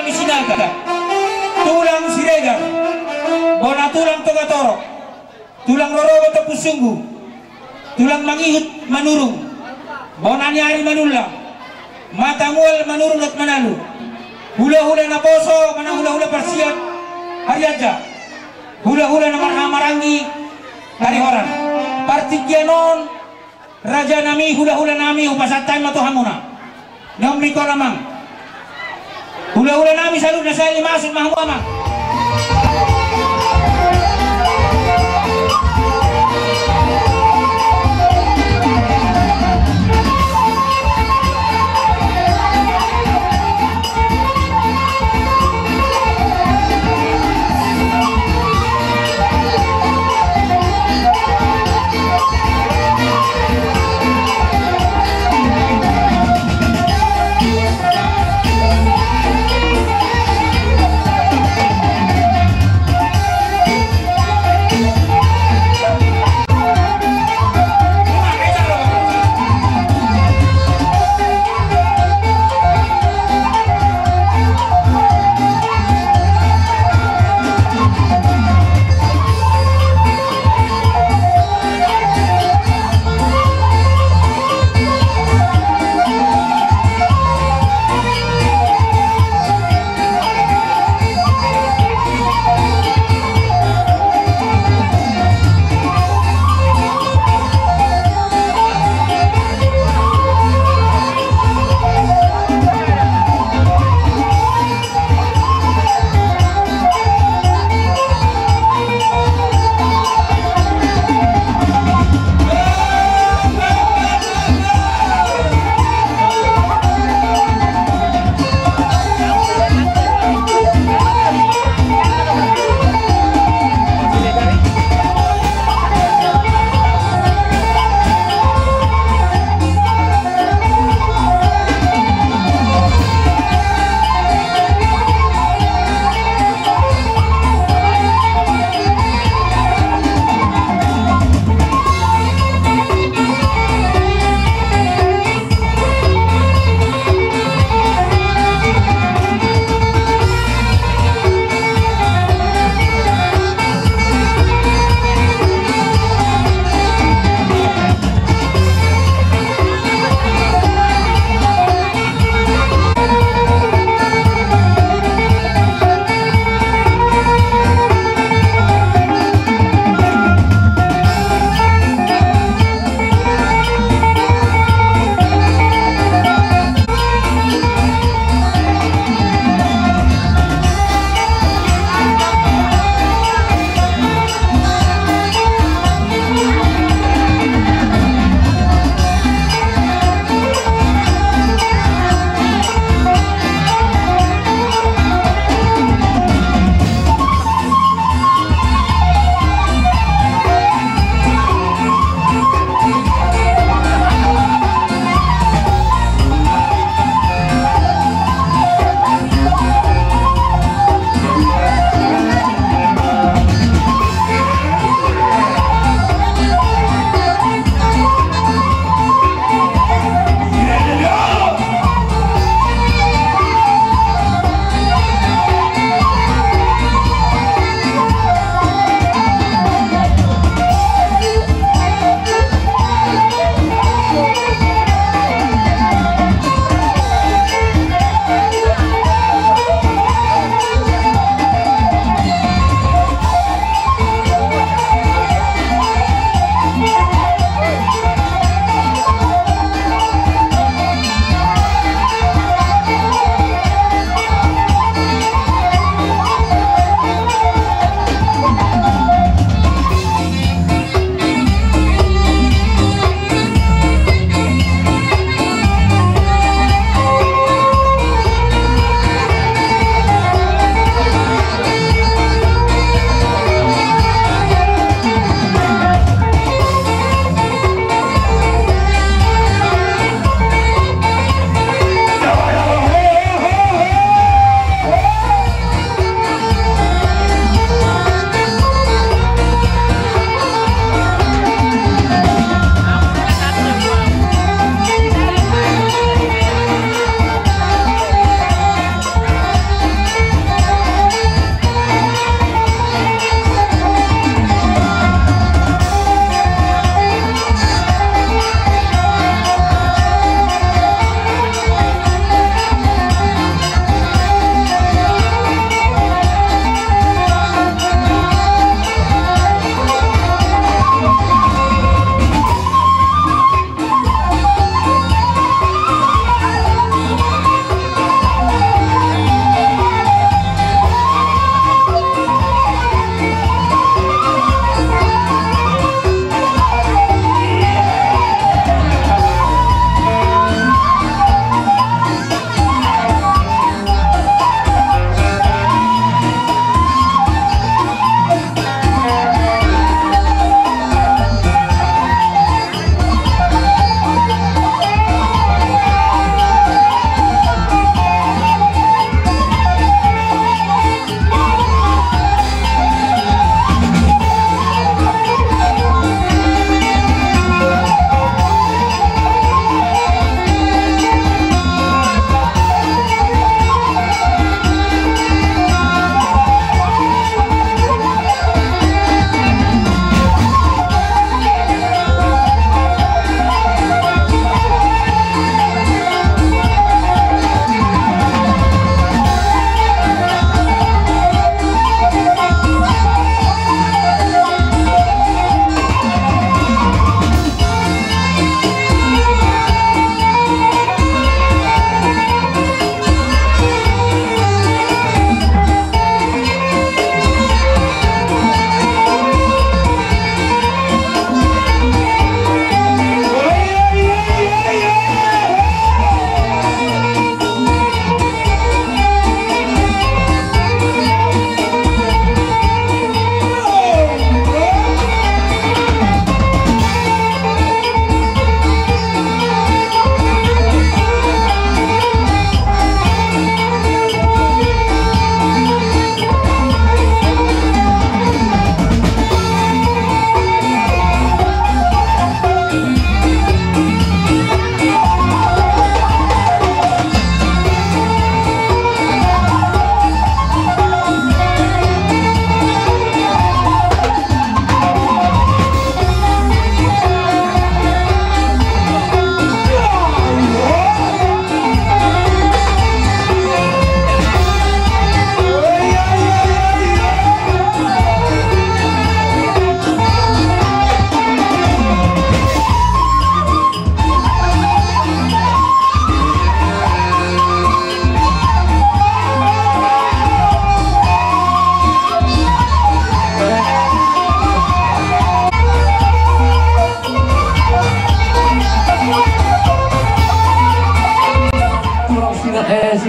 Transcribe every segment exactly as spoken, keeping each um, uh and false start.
Sinaga, tulang Siregar, bona tulang Togatorop, tulang rorobot Ompusunggu, tulang mangihut Manurung, bona ni ari Manullang, mata mual Manurung dohot Manalu, hulahula naposo manang hulahula parsiap Harianja, hulahula na mar-, na maranggi Karihoran. Partingkian on, raja nami, hulahula nami, hupasahat hami ma tu hamuna. Na umri ko amang. Hulahula nami saluhutna, sai masuk ma hamu amang.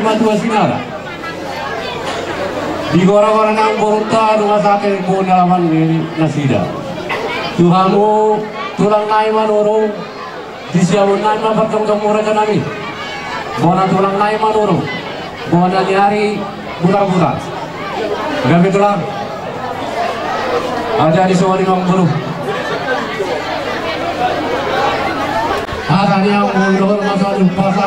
Matua sinara. Di gora-gora ni amangborunta nunga sate boan alaman ni nasida. Tu hamu tulang nami Manurung, di siamun nami ma partongtong mureta nami. Bona tulang nami Manurung. Bona ni ari butar-butar. Gabe tulang. Ada di soal imam guru. Ada ni amangboru masa lupa sa.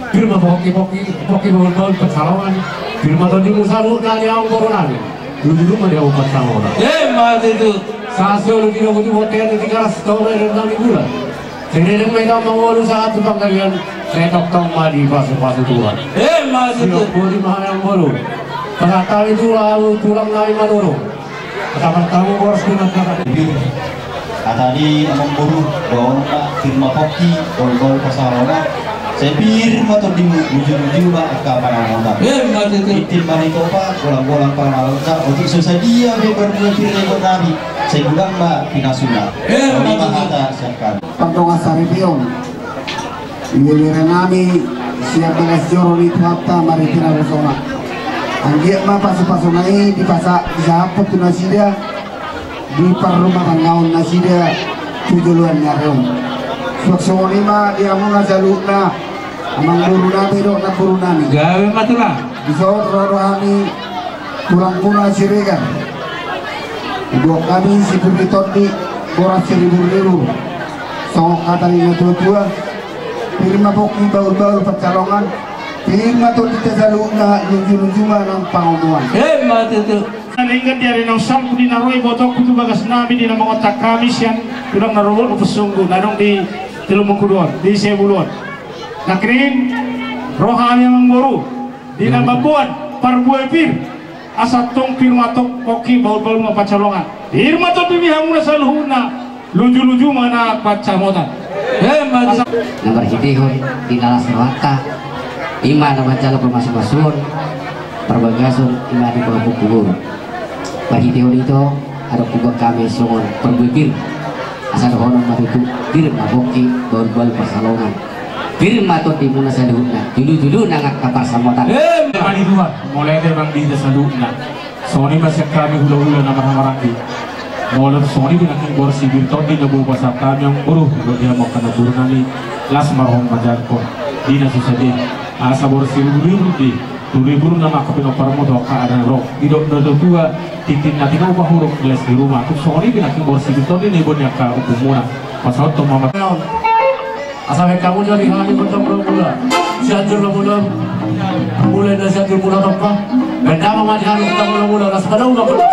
Pir ma pongki, pongki, pongki bahul-bahul pansalongan. Pir ma tondimu saluhutna ni amangboru nami. Dulu-dulu ma di hamu pansalongan. Emma tutu. Sasolo di dogo di boten di karas tole dan nami gula. Sini deng meta mangolu sahat tu panggalian. Saya tongtong ma dipasu-pasu Tuhan. Emma tutu. Sio bodi ma amangboru. Pasahat hami tu lalu tulang nami Manurung. Kata pertama boros dengan kata. Hata ni amangboru, dohononta, pir ma pongki, bahul-bahul pansalongan. Sai pir ma tondimu, luju-luju ma angka pananonta. Emma tutu. Tintin ma nitopa, golang-golang pananonta, otik so sadia be parbue pir na iboan nami, sai godang ma pinasuna. Emma tutu. Songon i ma hata sian hami. Pardongan saripeon. Ibebere nami sian bagas joro ni Tuhanta marhite na bosona. Anggiat ma pasu-pasuna i dipasa-, disahaphon tu nasida di parrumatanggaon nasida tu joloan ni ari on. Suang songon i ma di hamuna saluhutna, amangboru nami dohot namboru nami. Gabe ma tulang. Dison ro do hami tulangmuna Siregar. Dibuat hami sipir ni tondi, boras siribur-ribur. Songon hata ni natua-tua, pir ma pongki bahul-bahul pansalongan, pir ma tondinta saluhutna, luju-luju ma nang pangomoan. Emma tutu. Naeng di ari naung salpu di na ro ibotongku tu bagas nami di na mangontak hami sian tulang na ro boan Ompu Sunggu, na adong di Teluk Mengkudu on, di Sebulu on. Nangkining ro hami amangboru. Di na mamboan parbue pir, asa tong pir ma tong pongki bahul-bahul ma pansalongan. Pir ma tong di hamuna saluhutna, luju-luju ma nang pansamotan. Emma tutu. Na marhitehon di na las rohanta, i ma na manjalo pamasu-masuon, parbagason, i ma di pangapung kubur. Marhitehon ito, adong hubuat hami songon parbue pir. Asa dohonon ma tutu, pir ma pongki, bahul-bahul pansalongan. Pir ma tondimuna saluhutna, julu-julu nang angka pansamotan. Emma tutu. Mauliate ma di hita saluhutna. Songon i ma sian hami hula-hula na marhahamaranggi. Molo songon i pe nangkin boras sipir tondi na boi hupasahat hami amangboru, dohot di hamu angka namboru nami, las ma roham manjangkon di na so sadia. Asa boras siribur-ribur di, tu ribur na mangkapinompar mu tu angka ari na ro. Didok natua-tua, tintin na tinopa huruk, gelas di ruma. Tung songon i pe nangkin boras sipir tondi na iboan ni angka ompumuna. Pasahathon ma. Asa baen hamu jala di hami gondang mula-mula. Sianjur na mula. Mulai dari Sianjur mula tompa. Baen damang ma di hami gondang mula-mula. Las ma daun na mula.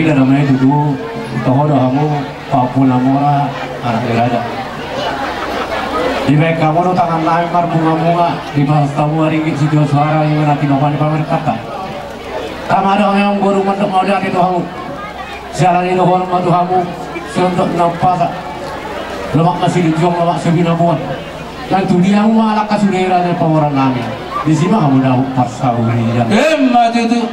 Ida nama itu tu, toho do hamu, pampu na mora, anak ni raja. Dibaen hamu do tangan nami marbunga-bunga, dipasahat hamu ringgit sitio soara, ima na tinopa ni pamerentanta. Tama do hamu boru mandok mauliate tu hamu. Siala ni dohonon ma tu hamu, siondok na umpasa. Lomak na silinjuang, lomak sibinaboan. Nang tu dia hamu ma alangka sude raja pamoruon nami. Disi ma hamu dapot parsaulian. Emma tutu.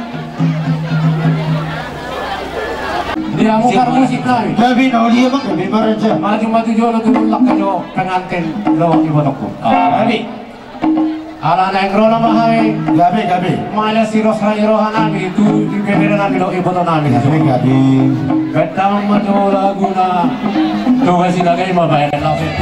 Di hamu parmusik nami. Gabe na uli ma, gabe ma raja. Maju-maju jolo tu mulak jo pengantin lo ibotongku. Gabe. Ala naeng ro nama hami. Gabe, gabe. Mala siros rai roha nami tu di bebere nami lo iboto nami. Gabe, gabe. Baen damang ma jo laguna. Tugas i lagi ma baen langsung.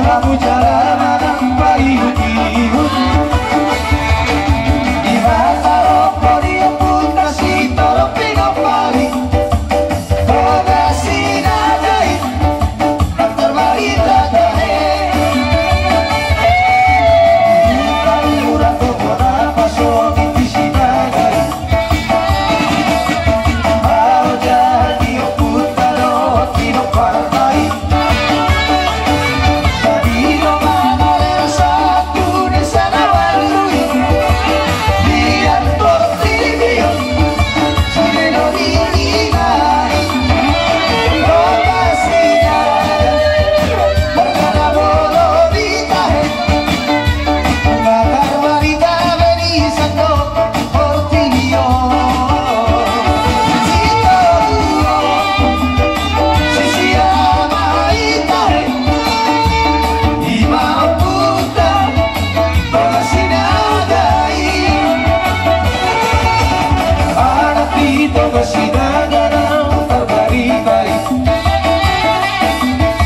Hamu jala manang paihutihut, di mata rokok di ompunta Sitorop Pinompali, Boga Sinaga i, antar barita tahe. Di huta Mura toko na pasogit di Sinaga i.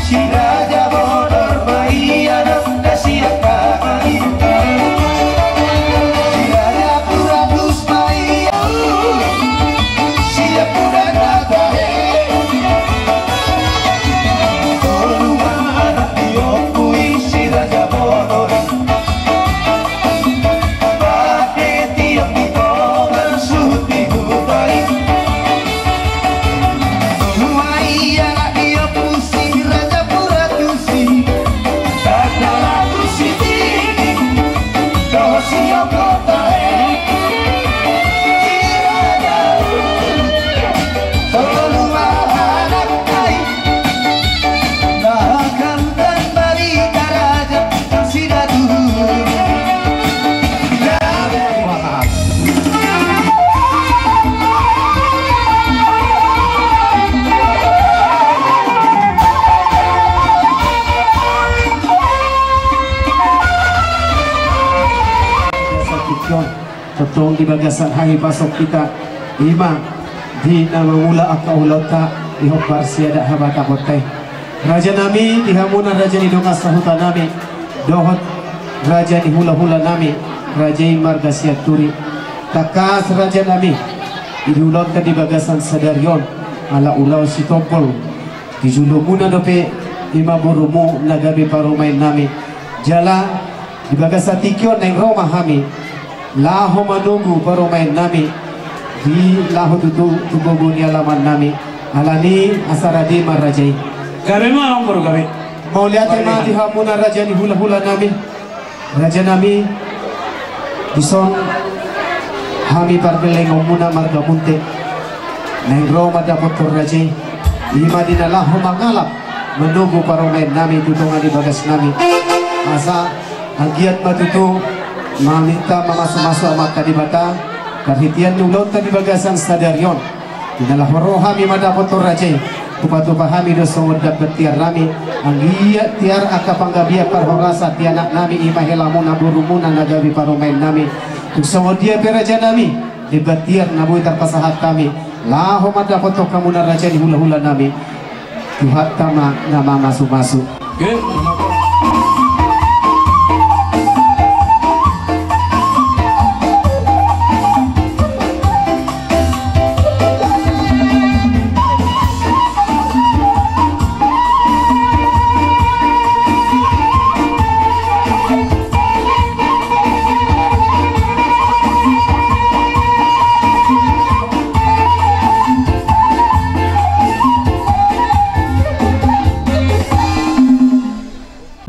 Si Raja Bodor ma i anakna sian hami. Si Raja Puratus ma i anakna sian hudana tahe. Tolu ma anak ni ompu i si Raja Bodor i. Pake tiang di tonga suhut di huta i. Tolu ma i anak ni ompu si Raja Puratus i. Raja Puratus i, dohot si Ogot tahe. Si Raja Tolu ma anak i. Bahkan barita raja si Datu. Tongtong di bagasan hami pasok hita, ima di na mangula angka ulaonta di hombar siadat habatahonta i. Raja nami, di hamuna raja ni dongan sahuta nami, dohot raja ni hulahula nami, raja i marga Sianturi. Tangkas raja nami, di ulaonta di bagasan sadari on, ala ulaon sitompul, di jolomuna dope ima borumu na gabe parumaen nami. Jala di bagasan tingki on naeng ro ma hami laho manunggu parumaen nami di laho tutu tu gogo ni alaman nami. Alani asa rade ma raja i. Gabe ma amang boru, gabe. Mauliate ma di hamuna raja ni hulahula nami. Raja nami, dison hami pargellengonmuna marga Munte. Naeng ro mandapothon raja i, ima di na laho mangalap manunggu parumaen nami tu tonga ni bagas nami. Asa anggiat ma tutu maminta mamasumasu Amanta Debata, parhitean ni ulaonta di bagasan sadari on. Di na laho ro hami mandapothon raja i, hupatupa hami do songon damban tiar nami, anggiat tiar angka panggabean parhorasan di anak nami, ima helamuna borumuna na gabe parumaen nami. Tung songon dia pe raja nami, damban tiar na boi tarpasahat hami laho mandapothon hamuna raja ni hulahula nami, Tuhanta ma na mamasumasu.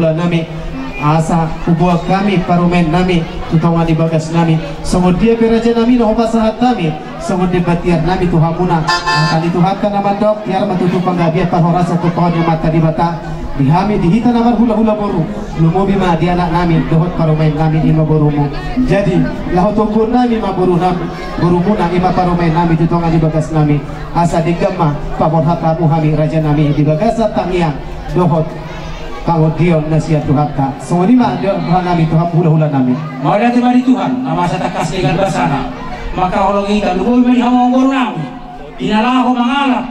Hula nami, asa huboan hami parumaen nami tu tonga ni bagas nami. Songon dia pe raja nami na hupasahat hami songon damban tiar nami tu hamuna, hata ni Tuhanta na mandok, tiar ma tutu panggabean parhorasan tu tonga ni Amanta Debata. Di hami, di hita na marhulahula boru, lumobi ma di anak nami dohot parumaen nami, ima borumu. Jadi laho tongguon nami ma boru nami, borumuna, ima parumaen nami tu tonga ni bagas nami. Asa denggan ma paborhat hamu hami raja nami di bagasan tangiang dohot pangondion na sian Tuhanta. Songon i ma di roha nami tu hamu hulahula nami. Mauliate ma di Tuhan na masa tangkas denggan basana. Mangkaholongi hita, lumobi ma di hamu boru nami, di na laho mangalap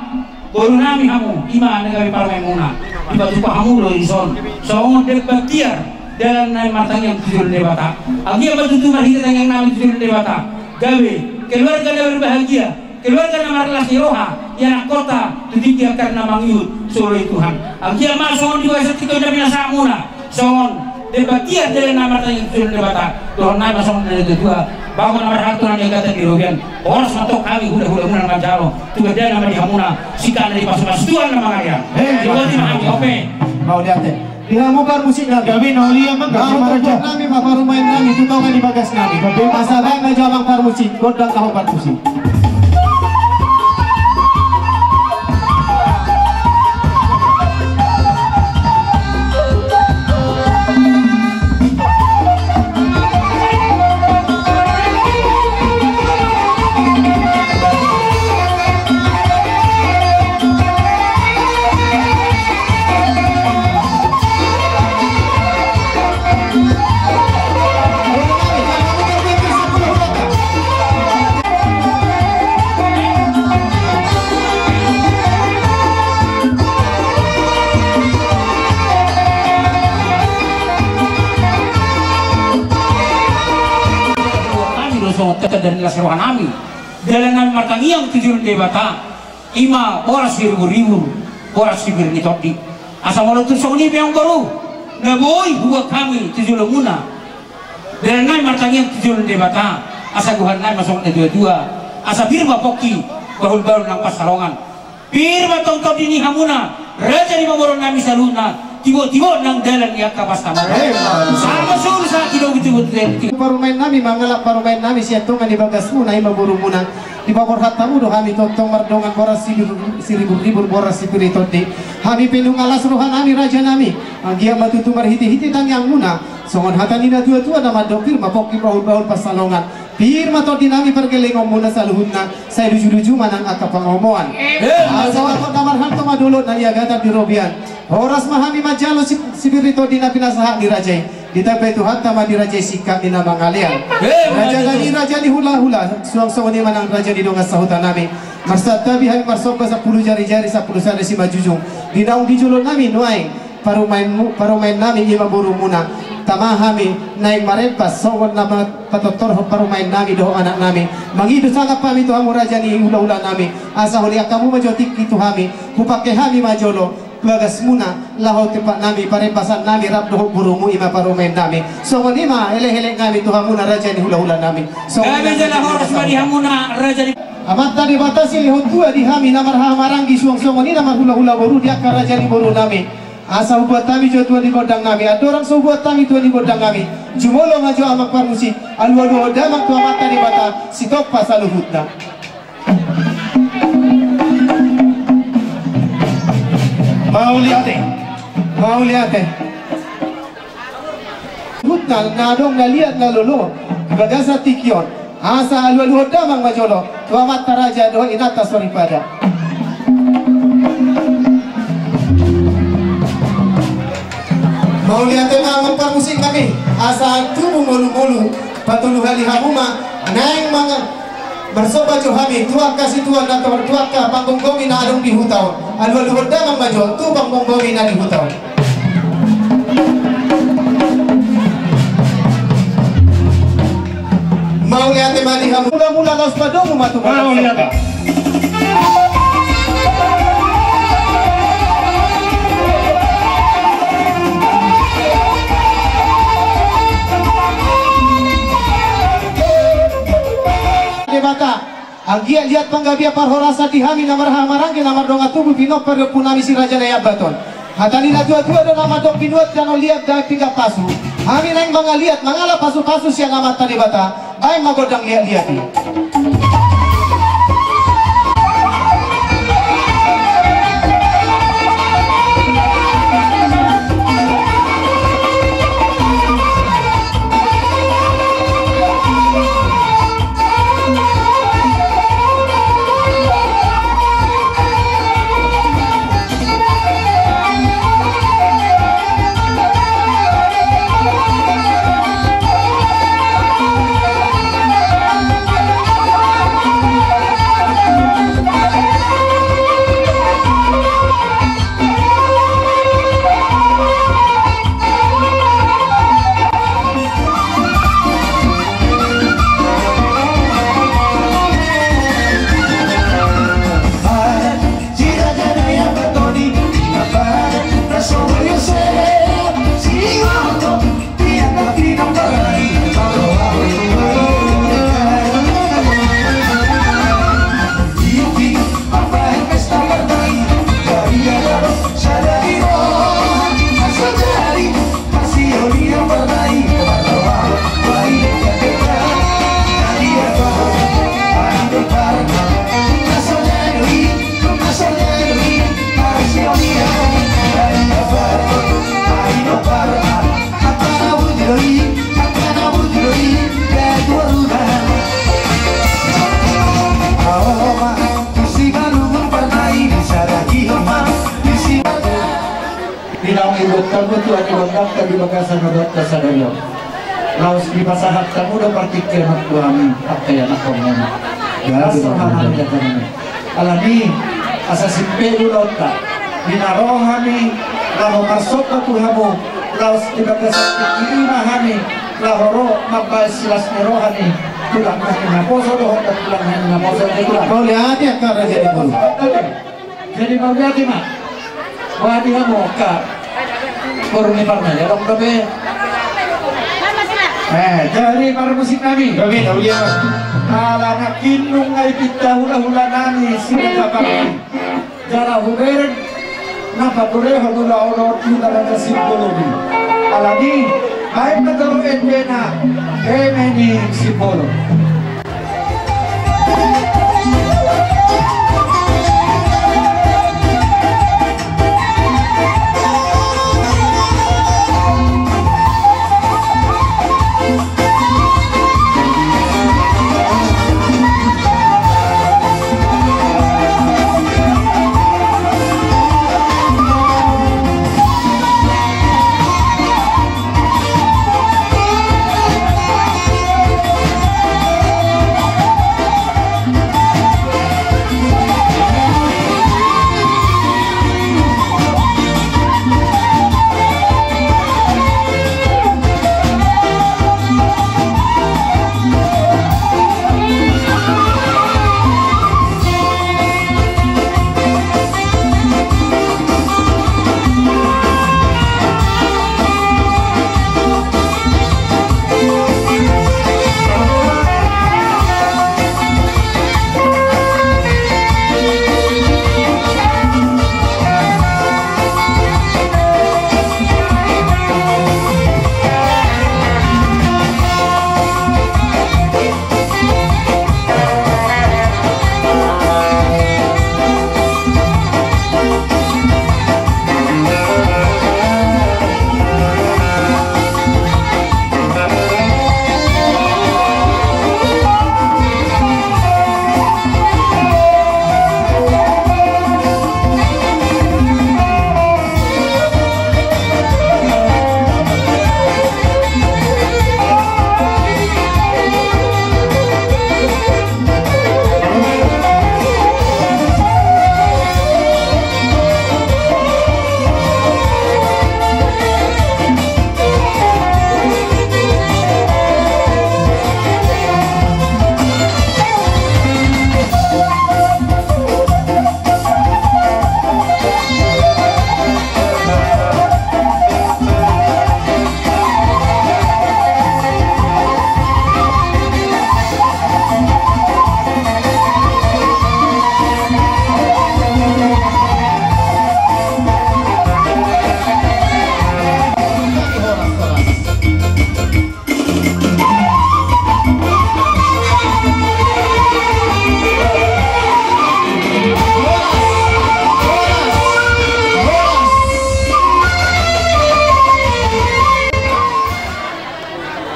boru nami hamu, ima na gabe parumaenmuna. Dipatupa hamu do dison songon demban tiar dalan na martangiang tu jolo ni Debata. Anggiat ma tutu marhite tangiang nami tu jolo ni Debata, gabe keluarga na berbahagia, keluarga na marlas ni roha, ianakhonta tu tingki angka na mangihut solu ni Tuhan. Anggiat ma songon di bagasan tingki on na pinasahatmuna songon demban tiar dalan na martangiang tu jolo ni Debata. Dohonon nami ma songon na nidok ni natuatua: Bagot na marhalto na niagatan di robean, horas ma tong hami hulahulamuna na manjalo. Tu gandana ma di hamuna singkat na dipasupasu Tuhan na mangalean. Hei, boti ma hami, ope. Mauliate. Di hamu parmusik nami. Gabe na uli amang, gabe ma raja. Nami ma parumaen nami tu tonga ni bagas nami. Gabe ma. Asa baen ma jo amang parmusik, gondang hamu parmusik. Nami do songon tanda ni las ni roha nami. Dalan nami martangiang tu jolo ni Debata, i ma boras siriburribur, boras sipir ni tondi. Asa molo tung songon i pe amang boru, na boi hubuat hami tu jolomuna. Dalan nami martangiang tu jolo ni Debata, asa gohan nami ma songon na tuatua: Asa pir ma pongki, bahulbahul nang pansalongan. Pir ma tong tondi ni hamuna raja ni pamoruon nami saluhutna, tibotibot nang dalan ni angka pansamotan. Ema. Sahat ma solu sahat tu togu, tibotibot. Parumaen nami, mangalap parumaen nami sian tonga ni bagasmuna, i ma borumuna. Dipaborhat hamu do hami tongtong mardongan boras siribur, siriburribur, boras sipir ni tondi. Hami pe nunga las roha nami, raja nami. Anggiat ma tutu marhitehite tangiangmuna, songon hata ni na tuatua na mandok: Pir ma pongki, bahulbahul pansalongan. Pir ma tondi nami pargellengonmuna saluhutna, sai luju-luju ma nang angka pangomoan. Asa bagot na marhalto ma dolok na niagatan di robean. Horas ma hami manjalo si, sipir ni tondi na pinasahat ni raja i. Ditambai Tuhanta ma di raja i singkat ni na mangalean. Raja nami, raja ni hulahula, suang songon i ma nang raja ni dongan sahuta nami. Marsantabi hami marsomba sampulu jarijari, sampulu sada simanjujung. Di naung di jolo nami nuaeng parumaenmu, parumaen nami, i ma borumuna. Tama hami naeng marembas songon na ma, patortorhon parumaen nami dohot anak nami. Mangido sangap hami tu hamu raja ni hulahula nami, asa hulean hamu ma jo tingki tu hami, hupangke hami ma jolo bagasmuna laho tumpak nami, parembasan nami rap dohot borumu, i ma parumaen nami. Songon i ma elekelek nami tu hamuna raja ni hulahula nami. Songon i ma. Gabe jala horas ma di hamuna raja ni. Amanta Debata silehon tua di hami na marhahamaranggi suang songon i na marhulahula boru di angka raja ni boru nami. Asa hubuat hami jo tua ni gondang nami, andorang so hubuat hami tua ni gondang nami, jumolo ma jo amang parmusik, alualuhon damang tu Amanta Debata Sitompa saluhutna. Mauliate, mauliate. Hutna na adong na liat na lolo di bagasan tingki on. Asa alualuhon damang ma jolo tu amanta raja dohot inanta soripada. Mauliate ma amang parmusik nami, asa tubu ngolungolu, patolu hali hamu ma naeng manga-, marsomba jo hami tu angka situan na tor-, tu angka panggomgomi na adong di huta on. Alualuhon damang ma jo tu panggomgomi na di huta on. Mauliate ma di hamu. Mulamula laos padomu ma tu. Mauliate. Debata. Anggiat liat panggabean parhorasan di hami na marhahamaranggi na mardongan tubu pinompar ni ompu nami si Raja Naiambaton. Hata ni na tuatua do na mandok: Pinuat tano liat, damang pinggan pasu. Hami naeng mangaliat, mangalap pasupasu sian Amanta Debata. Baen ma gondang liatliat i. di bagasan ulaonta sadari on. Laos dipasahat hamu do partingkian on tu hami angka ianakhonmuna. Asa hanami datanami. Alani, asa simpel ulaonta, di na ro hami laho marsomba tu hamu, laos di bagasan tingki i ma hami laho ro mambahen silas ni roha ni tulang nami naposo dohot tulang nami naposo, tulang. Mauliate angka raja ni boru. Jadi mauliate ma. Wah, di hamu angka boru ni parmae, adong dope. Eh, jadi parmusik nami. Dope, mauliate. Ala nangkin nunga ipinta hulahula nami Siregar Bakti. Jala hubereng na paturehon ulaon on tu Raja Simbolon i. Alani, baen ma jolo endena, Heme ni Simbolon.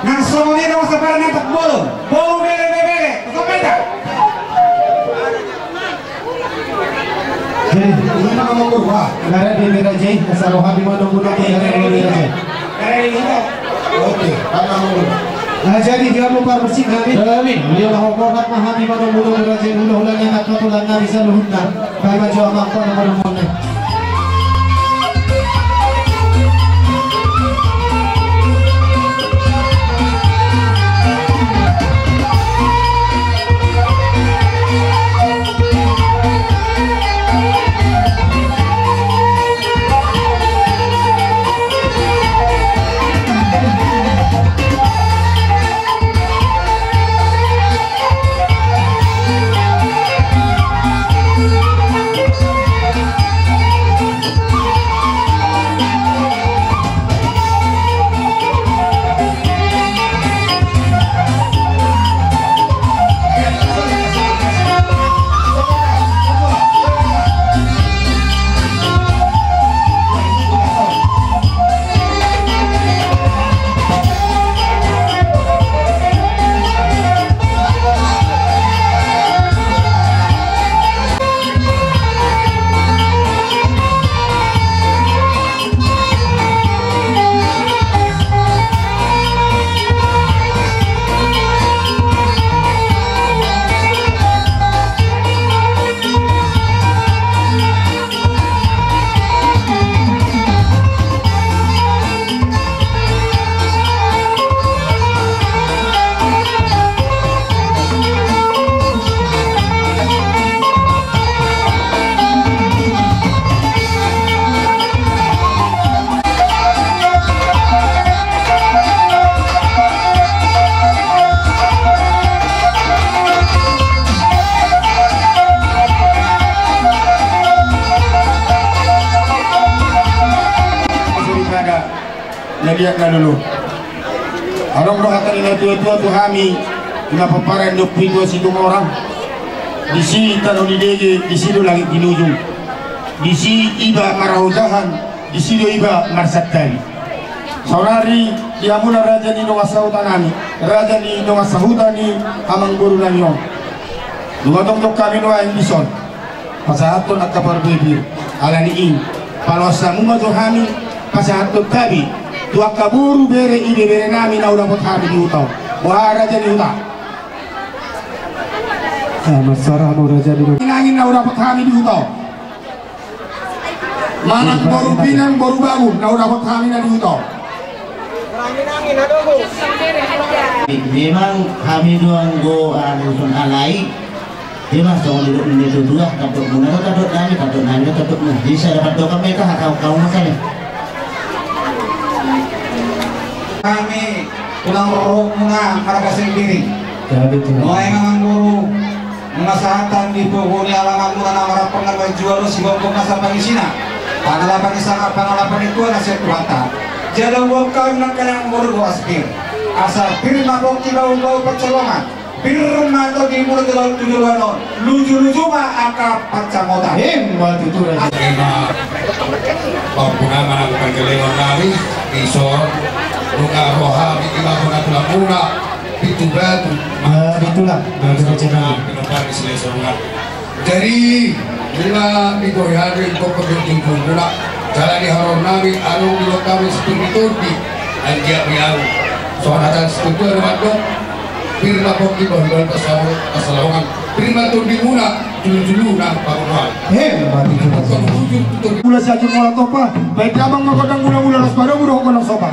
Nang songon i do sabar na tak bolon. Bou bere bere bere. Sampai tak? Jadi, ini nama ngomong, wah. Gara di bere aja, asal roha di mana pun aku gara di bere aja. Gara di mana? Oke, karena ngomong. Nah, jadi dia mau parmusik nami. Amin. Dia mau hormat maha di mana pun aku gara di hula-hulana, angka tulang nami saluhutna. Baen ma jo amang, pala manamonai. Ia na lolo. Adong do hata ni na tua-tua tu hami, na pomparan ni ompu i Tua Situmorang. Disi tano ni dege, disi do langit ginujung. Disi iba marhaojahan, disi do iba marsantabi. Saonari di hamuna raja ni dongan sahuta nami, raja ni dongan sahuta ni amangboru nami on. Nunga tongtong hami nuaeng dison pasahathon angka parbue pir. Alani i, paloas hamu ma jo hami pasahathon tabi tu angka boru, bere, ibebere nami na hudapot hami di huta on. Boha raja ni huta? Mansai hamu raja ni huta. Angin na hudapot hami di huta on. Manang boru pinang, boru babu na hudapot hami na di huta on. Memang hami do anggo aluson alai. Memang songon didok ni natuatua, tandokmuna do tandok nami, tandok nami do tandokmu. Jadi sada pandohan ma hita, hata hau ma sale. Hami tulang rorobotmuna marga Sembiring. Nuaeng amangboru, nunga sahat hami di pogu ni alamanmuna na marhaha na manjua ro, sihophop nasa pangisina, pangalapan ni sangap, pangalapan ni tua na sian Tuhanta. Jala huboan hami nangkin amangboru boras pir. Asa pir ma pongki, bahulbahul pansalongan. Pir ma tondimuna tu joloan on. Lujuluju ma angka pansamotan. Emma tutu raja. Emma. Ompunami nang pangkelengon nami dison. Nunga ro hami, ima bona tulangmuna. Pitu batu. Ah, pitu lah. Pitu batu. Jadi nunga di boi hami ingkon pake ujung-ujungmuna. Jala di haroro nami adong di bot hami sipir ni tondi. Anggiat ni ahu songon hata ni situtu na mandok: Pir ma pongki, bahulbahul pansalongan. Pir ma tondimuna, julujulu nang pangomoan. He, mati. Mula siajur mula tompa. Baen damang ma gondang mula-mula, las padomu dohot gondang somba.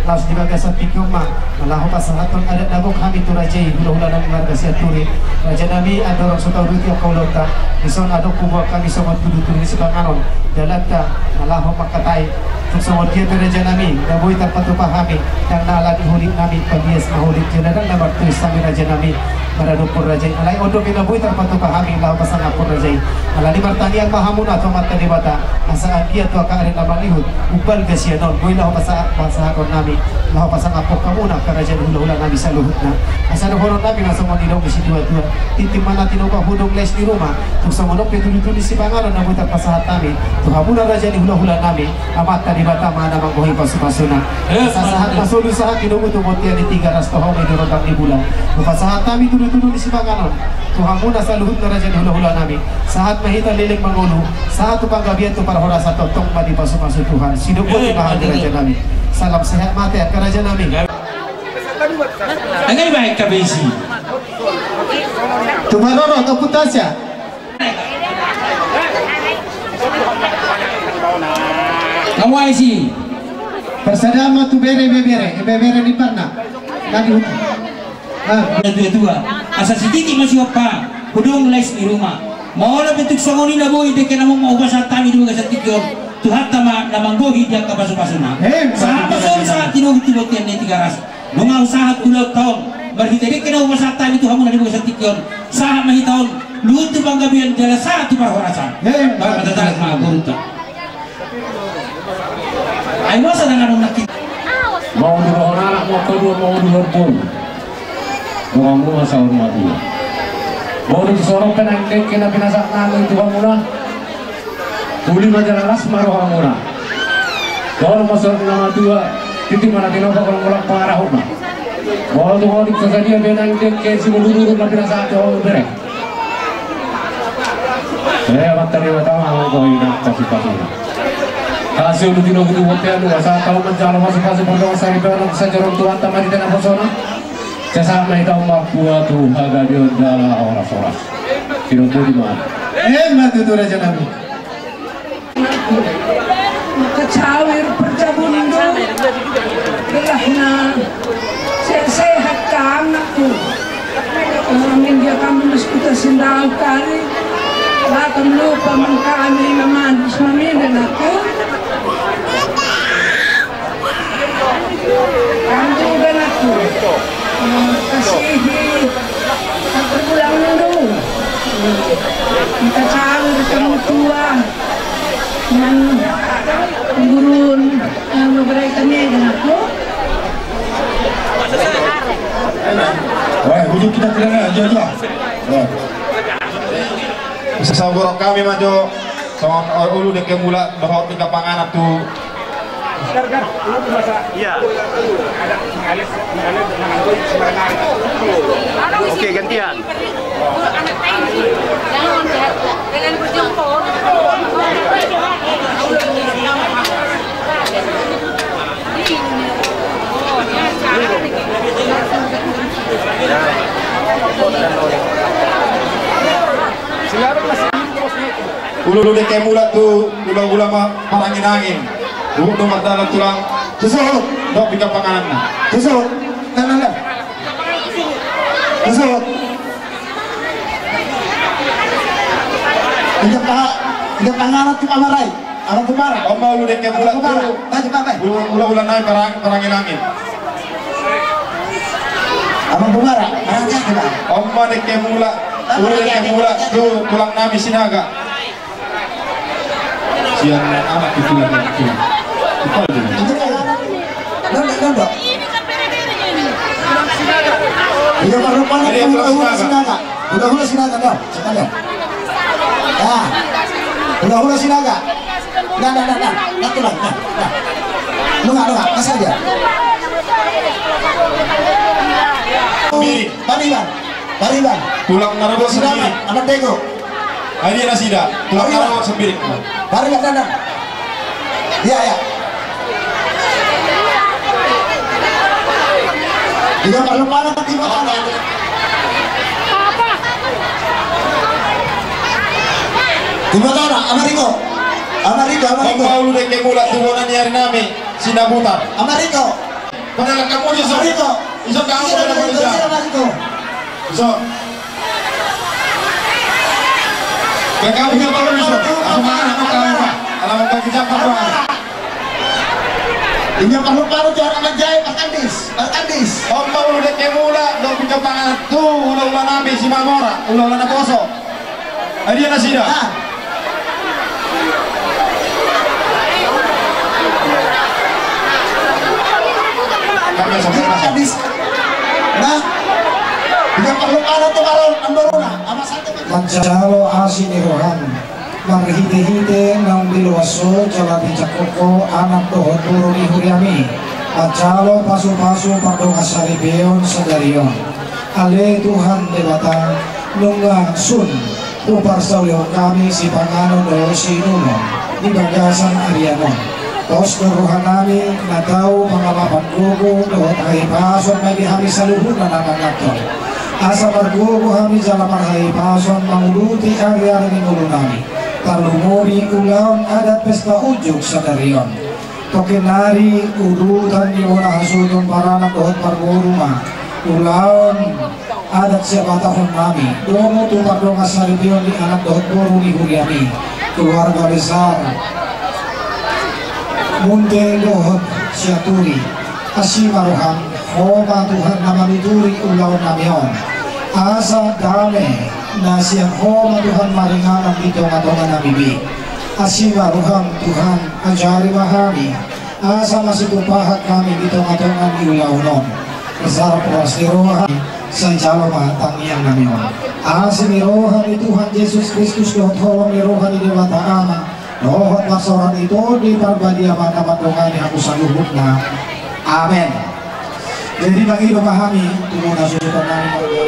Laos di bagasan tingki on ma, na laho pasahathon adat na gok hami tu raja i, hulahula nami marga Sianturi. Raja nami, andorang so tauduti angka ulaonta, dison adong huboan hami songon tudutudu ni sipanganon, dalanta, na laho mangkatai. Tung songon dia pe raja nami, na boi tarpatupa hami, ndang na ala ni holit nami, palias ma holit jala ndang na martuis hami raja nami, maradophon raja i. Alai on dope na boi tarpatupa hami laho pasangaphon raja i. Alani martangiang ma hamuna tu Amanta Debata, asa anggiat tu angka ari na mangihut, umbalga sian on, boi laho pasa-, pasahathon nami, laho pasangaphon hamuna angka raja ni hulahula nami saluhutna. Asa dohonon nami ma songon nidok ni situatua: Tintin ma na tinopa, hudong lais ni ruma. Tung songon on pe tudutudu ni sipanganon na boi tarpasahat hami tu hamuna raja ni hulahula nami, Amanta Debata ma na manggohi pasupasuna. Eh, asa sahat ma solu sahat ni domu tu bontean ni Tigaras, tu hamu ma di rondang ni bulan. Hupasahat hami tudutudu ni sipanganon tu hamuna saluhutna raja ni hulahula nami. Sahat ma hita leleng mangolu, sahat tu panggabean tu parhorasan, tongtong ma dipasupasu Tuhan. Sidok boti ma hami raja nami. Salam sehat ma tu angka raja nami. Angka i baen kabesi. Tumarono, topu tasa. Kamu aisi. Persada ma tu bere, bebere, bebere ni parna. Tadi. Ah. Dua, dua, dua. Asa sititi ma siompa, hudong lais ni ruma. Molo pe tung songon i na boi, dengke na mok ma hupasahat hami di bagasan tingki on. Tuhanta ma na manggohi di angka pasupasuna. Eh, sahat ma solu sahat ni domu tu bontean ni Tigaras. Nunga husahat ulaonta on, marhite dengke na hupasahat hami tu hamuna di bagasan tingki on, sahat ma hita on luhut tu panggabean jala sahat tu parhorasan. Eh, marpatatap ma borunta. Ai masa dengan anak kita. Mau dua orang anak, mau kedua, mau dua pun. Doamu masa hormat dua. Mau di sorong penang dengke na pinasahat nami tu hamuna. Uli ma jala las ma rohamuna. Dohot ma songon na matua, tintin ma na tinopa, hudong lais pangarahutna. Molo tung on so sadia be nang dengke simudurudur na pinasahat tu hamu bere. Eh, Amanta Debata ma manggohi na pasupasuna. Asi ulu tinogu tu bontean, asa tau manjalo pasupasu pardongan saripeon, sajaron Tuhanta ma di tena posona. Sai sahat ma hita on marpua tu hagabeon jala horas-horas. Sidok boti ma. Eh, ma tutu raja nami. Mangkacawir parjabundu, gelahna sehat-sehat kam anakku. Amin dia kam lus kuta sindau kali. Lakam lupa mangkami mamandus mamin anakku. Kam juga anakku. Kasihi. Perbulan dulu. Kita cari kamu tua. Yang gurun, yang berbaikan ni dengan aku. Wah, bujuk kita kira aja aja. Wah. Bisa sabur kami maju. Songon ulu dengke mulak dohot tingka panganan tu. Iya. Oke, gantian. Ulu dengke mulak tu ula-ula ma parangin-angin. Uhum do mardalan tulang. Susuhut. Dok di kapanganan. Susuhut. Nah, nah, nah. Susuhut. Injak paha, injak paha anak tu amarai. Anak tu mara. Oma ulu dengke mulak tu. Tadi pakai. Ula-ula nai parang, parangin-angin. Anak tu mara. Parang dia kena. Oma dengke mulak. Ulu dengke mulak tu tulang nami Sinaga. Sian anak itu lagi. Itu aja. Nanda, nanda. Iya, parlupanan. Udah hula Sinaga. Udah hula Sinaga, no. Sekalian. Ya. Udah hula Sinaga. Nah, nah, nah, nah. Nah, tulang, nah, nah. Nunga, nunga, kasih aja. Bang Iwan. Bang Iwan. Tulang Narogong Sinaga, sendiri. Anak Dego. Ai dia nasida, tulang Narogong Sembiring. Baru nggak dandan. Iya, iya. Tiga parlupanan, tiga parlupanan. Tiga parlupanan, Amariko. Amariko, Amariko. Om Paulu dengke mulak tu bona ni ari nami, Sinabutar. Amariko. Pada lengkap mo, Joseph. Mari, Ko. Iso kau. Iya, pada, iya, pada, iya, iya, mari, Ko. Iso. Kau punya baru, Joseph. Aku mana, aku tahu, Pak. Kalau mau bagi jam, Pak. Ini perlu baru juara menjahit, Pak Kandis. Pak Kandis. Om mau udah kemula, dong punya pangan tuh, udah ulang habis si Mamora, udah ulang poso. Ai dia nasida. Ah. Kami sampai. Habis. Nah. Dia perlu ada tuh kalau andorona. Apa saja? Manjalo asi ni roham. Marhitehite naung diloas ho jala dijangkon ho anak dohot boru ni huriami. Manjalo pasupasu pardongansaripeon sadari on. Ale Tuhan Debata, nunga sun huparsaulihon hami sipanganon dohot siinumon di bagasan arian on. Pos do rohanami na tau mangalapan gogo dohot hahipason ma di hami saluhutna na manganhon. Asa margogo hami jala marhahipason manguduti ariari ni ngolunami. Tarlumobi ulaon adat pesta unjuk sadari on. Tongkin nari udutan ni bona hasuhuton paranak dohot parboru ma ulaon adat siabatahon nami. Domu tu pardongansaripeon ni anak dohot boru ni huriami, keluarga besar Munte dohot Sianturi. Asi ma roham, Ho ma Tuhan na manuturi ulaon nami on. Asa dame na sian Ho ma Tuhan maringanan di tonga-tonga nami be. Asi ma roham Tuhan, ajari ma hami asa masitumpahan hami di tonga-tonga ni ulaon on. Besar puas ni roha, sai jalo ma tangiang nami on. Asi ni roha ni Tuhan Jesus Kristus dohot holong ni roha ni Debata Ama dohot parsaoran ni Tondi Parbadia ma na mandongani hamu saluhutna. Amen. Jadi bagi do ma hami tu bona susuton nami.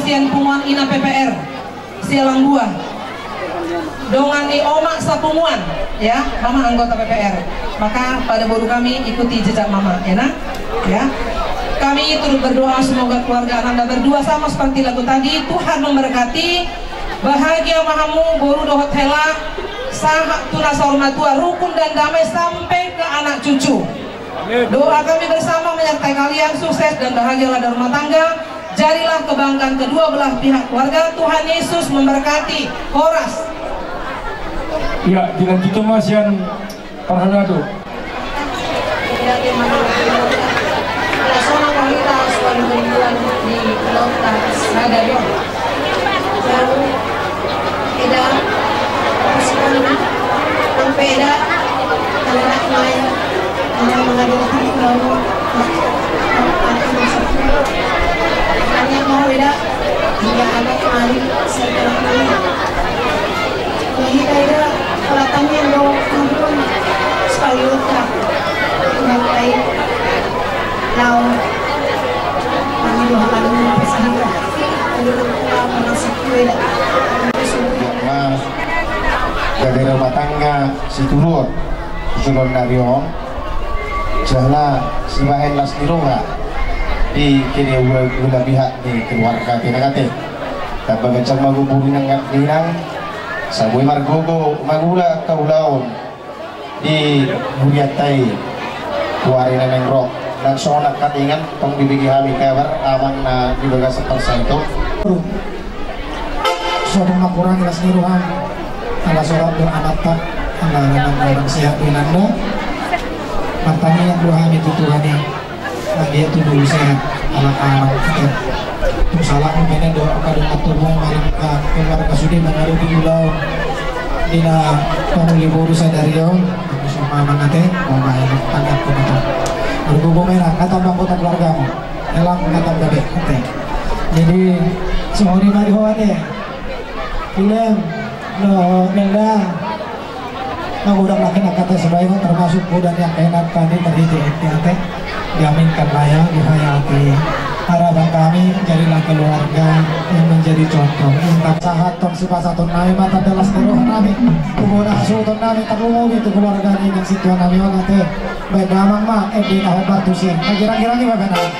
sian punguan Ina P P R Sialang Buah, dongan ni Oma sapunguan, ya, Mama anggota P P R. Maka pada boru kami ikuti jejak Mama, ya, nah. Ya. Kami turut berdoa semoga keluarga Ananda berdua sama seperti lagu tadi, Tuhan memberkati. Bahagia ma hamu boru dohot hela, sahat tu na saur matua, rukun dan damai sampai ke anak cucu. Doa kami bersama menyertai kalian, sukses dan bahagialah dalam rumah tangga. Jadilah kebanggaan kedua belah pihak keluarga. Tuhan Yesus memberkati. Horas. Ya, dilanjutkan, Mas, yang parhalado. Eda, pasukan, sampai eda, anak main, anak mengajar diri, lalu, hanya mau eda, hingga anak main, setelah main. Jadi, eda, kelatannya lo, ampun, sekali lupa, main, lawan, kami dua kali, sehingga, aduh, merasa beda. Mas, gabe rumah tangga situlor, situlor nari on, jala sibahen las ni roha di kedua belah pihak ni keluarga, ate, nang ate. Tamba ganjang ma umur ni nang, ni nang, sai boi margogo mangula angka ulaon di hurianta i. Tu ari na naeng ro, nang songon angka ingan, tong dibege hami kabar, amang na di bagasan parsahiton. Sotung mangkurangi las ni roham, ala sorat do anakta, ala anak orang sehat di nanda. Martangiang do hami tu Tuhan i, agia tu dulu sehat, ala anak kita. Tung salak mungkin do, kadung matumu, anak, ah, keluarga sude mangaruhi ulaon. Di na pamuli boru sadari on, aku sama mangate, mau main tangkap ke motor. Baru gue main, kata bang kota keluargamu. Elang kata bebek, ate. Jadi, songon i ma di ho, ate. Ilem, no, Melda. Magodang lagi nak kata sebaik, termasuk godang yang kena tadi terhiti, ate. Diaminkan ma ya, dihayati. Harapan kami, jadilah keluarga yang menjadi contoh. Minta sahat, tong sipasahaton nami, mata dalas keroh nami. Kubona suton nami, terlumuni tu keluarga ni nang situa nami, ate. Baik damang ma, eh, di na hombar tusi. Nah, girang-girang ni, Bapak, nah.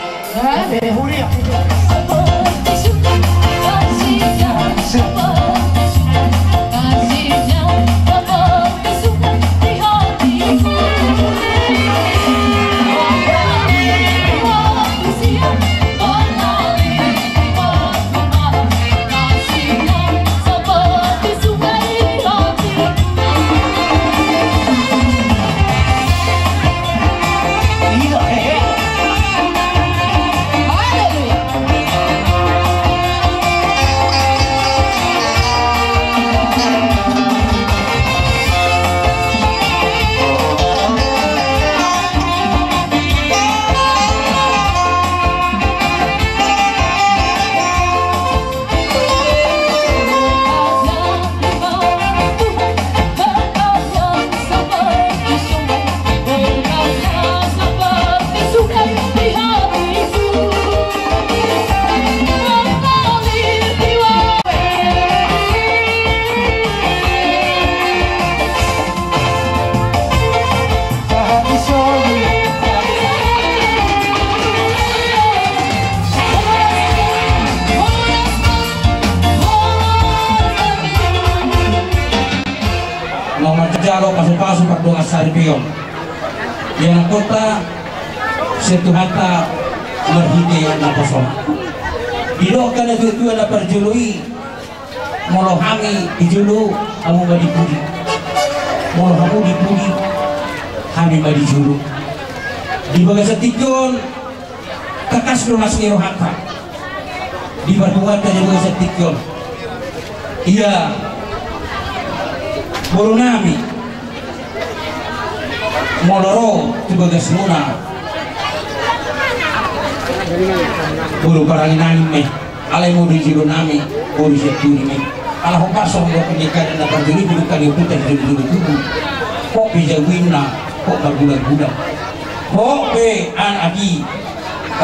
Nomor jalo pasu-pasu pardongan saripeon. Ia na kota setuhata marhite na pasona. Didok angka na tua-tua na parjolo i, molo hami di jolo, hamu ma di pudi. Molo hamu di pudi, hami ma di jolo. Di bagasan tingki on, tangkas do las ni rohanta. Di parpunguanta di bagasan tingki on. Ia, boru nami. Molo ro tu bagasmuna. Boru parange nami ma i. Alai molo di jolo nami, boru sian turi ma i. Ala hombar songon dohot ni angka na parjolo i, boru kali oputan di jolo-jolo tubu. Hot pe jabu inna, hot margulang-gulang. Hot pe anak i,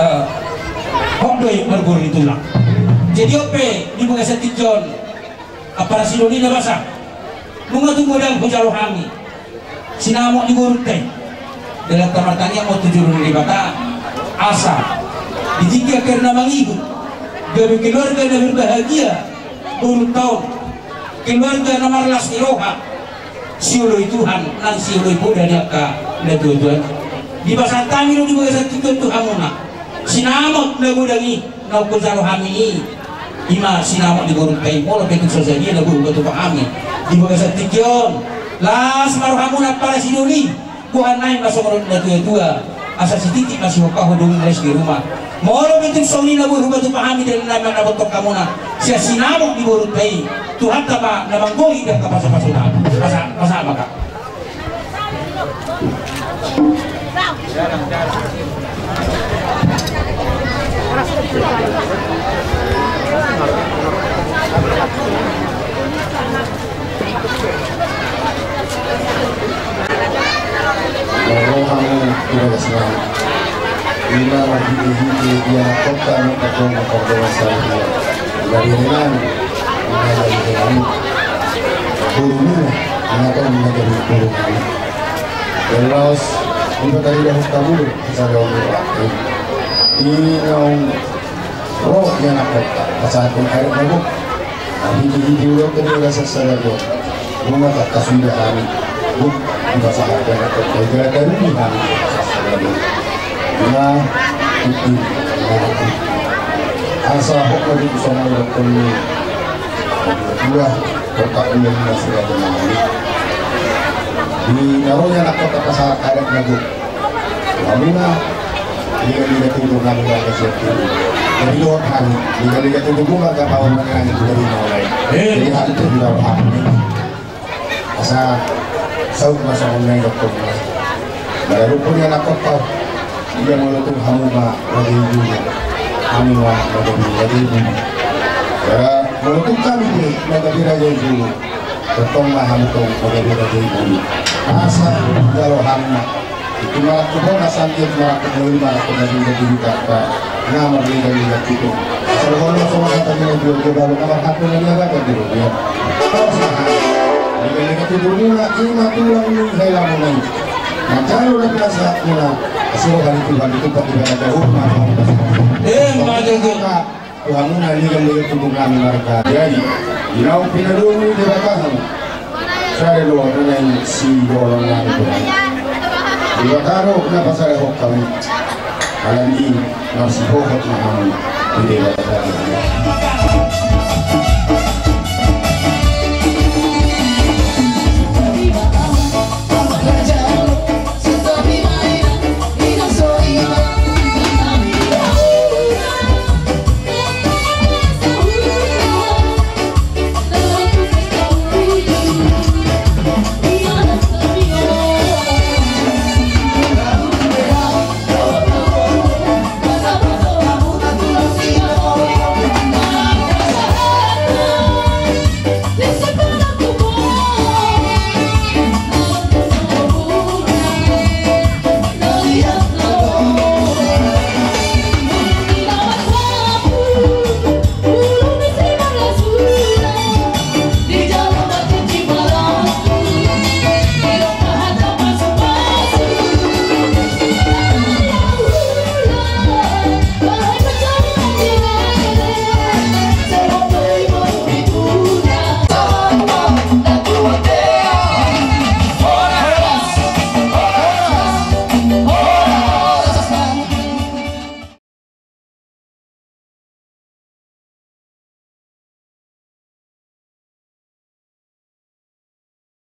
eh, hot do i marboru ni tulang. Jadi on pe di bagasan tingki on, ampara sidoli na basa, nunga tung godang hujalo hami sinamot ni borunta i. Dalanta martangiang ma tu jolo ni Debata, asa di tingki akhirna mangihut, gabe keluarga na berbahagia borunta on, keluarga na marlas ni roha, sioloi Tuhan nang sioloi poda ni angka natuatua. Dipasahat hami do di bagasan tingki on tu hamuna sinamot na godang i, naung hujalo hami i, i ma sinamot ni borunta i. Molo pe tung so sadia na boi hupatupa hami di bagasan tingki on, las ma rohamuna ampara sidoli. Boha nai ma songon natuatua, asa sititi ma sihompaho dung les di ruma. Molo pe tung songon i na boi hupatupa hami dalan nami mandapothon hamuna sian sinamot ni borunta i, Tuhanta ma na manggohi di angka pasupasuna. Pasa, pasa ma ka. Molo hamu di bagas nami, ima marhitehite di anakkonta na tardongan pardongan saluhutna. Gabe ringan, ima gabe ringan. Boru nami, ima tong ima gabe boru nami. Jala laos dipatarida hon hamu do sada on. Di naung ro di anakkonta pasahathon adat na gok. Marhitehite ulaonta di bagasan sada on, nunga tangkas huida hami. Gok dipasahat di anakkonta i jala taruli hami di bagasan sada on. Ima tingki, ima tingki. Asa hot ma di songon dohonon ni natuatua, portak ulaon na sudah tenang. Di na ro di anakkonta pasahat adat na gok. Hamuna, liga-liga tubu nami marga Siantiru. Jadi dohot hami, liga-liga tubu marga Paur Manangin, jadi mau lain. Eh. Jadi hami tu di bawah hami. Asa saut ma songon na nidok hamu. Molo dung di anakkonta, ia molo tung hamu ma raja i jolo, hami ma raja i, raja i jolo. Ia molo tung hami pe na gabe raja i jolo, tongtong ma hamu tong na gabe raja i jolo. Asa jalo hami ma. Itu marangkup on, asa anggiat marangkup na uli, marangkup na tinggal di hita, na marliga-liga tutu. Asa dohonon ma songon hata ni natuatua, baru na marhata na niagatan di robean. Asa liga-liga tutu muna, ima tulang ni hela muna i. Manjalo na pinasahat muna, asi roha ni Tuhan, ditumpak di bagasan umur. Eh, maju tu. Tu hamuna liga-liga tubu nami marga. Jadi, di naung pinadomu Debata hamu, sada do na naeng sidohonon nami tu hamu. Debata do na pasada hot hamu. Alani i marsihohot ma hamu di Debata.